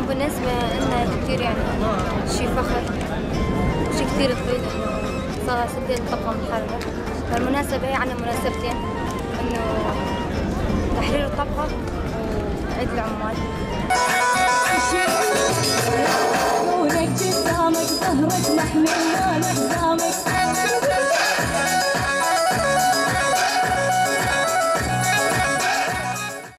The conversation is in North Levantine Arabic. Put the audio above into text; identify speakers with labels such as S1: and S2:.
S1: بالنسبة لنا كتير يعني شي فخر، شي كتير كبير إنه صار سنتين الطبقة متحررة. بالمناسبة هي عنا مناسبتين، إنه تحرير الطبقة وعيد العمال.